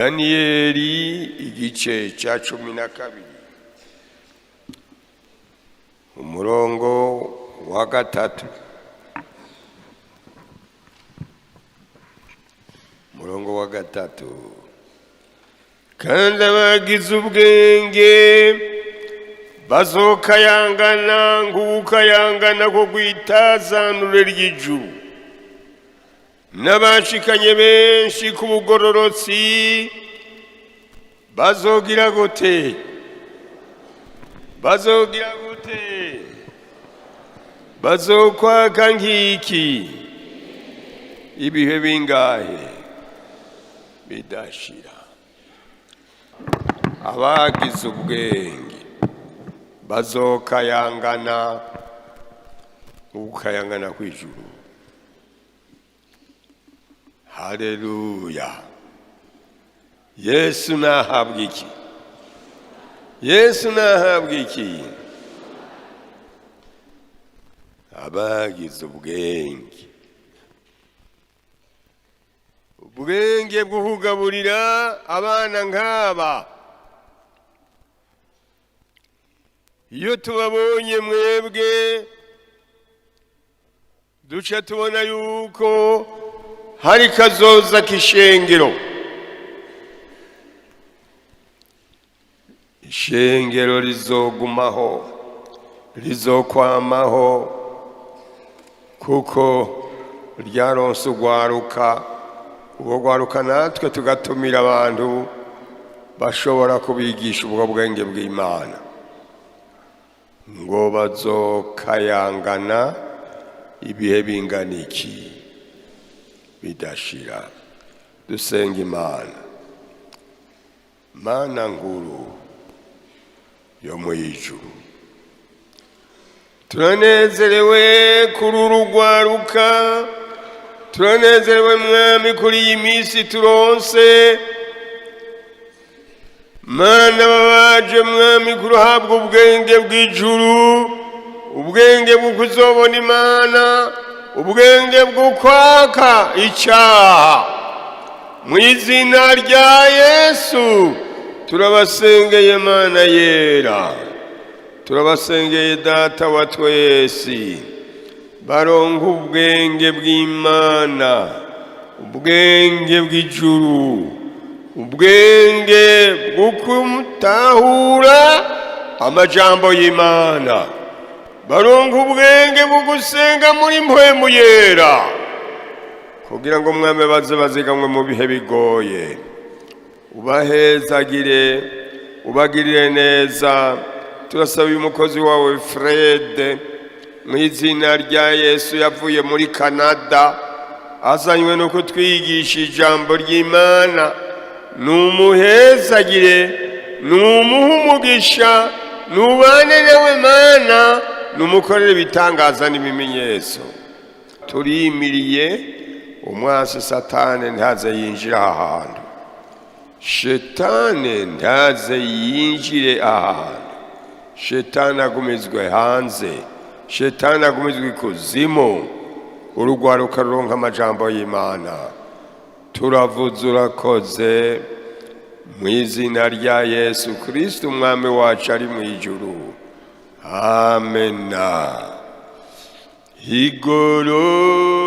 Daniyeli igice cya 12, umurongo wa 3, umurongo wa 3. Kandi abagize ubwenge bazokayangana nk'ukayangana ko kwitazanure ry'ijuru, n'abashikanye benshi ku bugororotsi bazogira gute? Bazogira gute? Bazokwaka nk'iki? Ibihe bingahe bidashira. Abagize ubwenge bazokayangana nk'ukayangana kw'ijuru. Haleluya! Yesu nahabwa iki? Yesu nahabwa iki? Abagize ubwenge, ubwenge bwo kugaburira abana nk'aba. Iyo tubabonye mwebwe duca tubona yuko hari kazoza k'ishengero. Ishengero rizogumaho, rizokwamaho, kuko ryaronse urwaruka. Ubwo rwaruka natwe tugatumira abantu bashobora kubigisha ubwo bwenge bw'Imana, ngo bazokayangana ibihe bingana iki bidashira. Dusenga Imana. Mana nkuru yo mu ijuru, turanezerewe kuri uru rwaruka, turanezerewe Mwami kuri iyi minsi turonse. Mana, babaje Mwami kuruhabwa ubwenge bw'ijuru, ubwenge bwo kuzobona Imana, ubwenge bwo kwaka icyaha. Mu izina rya Yesu turabasengeye Mana yera, turabasengeye Data wa twese, baronka ubwenge bw'Imana, ubwenge bw'ijuru, ubwenge bwo kumutahura amajambo y'Imana, baronka ubwenge bwo gusenga muri mpwemu yera, kugira ngo Mwami baze bazigamwe mu bihe bigoye. Ubahezagire, ubagirire neza. Turasaba uyu mukozi wawe Fred mu izina rya Yesu, yavuye muri Canada azanywe no kutwigisha ijambo ry'Imana. Numuhezagire, numuhe umugisha, nubane nawe Mana, numukorere ibitangaza n'ibimenyetso. Turimiriye umwansi Satani ntaze yinjire aha hantu, Shetani ntaze yinjire aha hantu, Shetani agumizwe hanze, Shetani agumizwe ikuzimu, urugwaruka ruronka amajambo y'Imana. Turavuze urakoze mu izina rya Yesu Kristo umwami wacu ari mu ijuru. Amena. Igoro.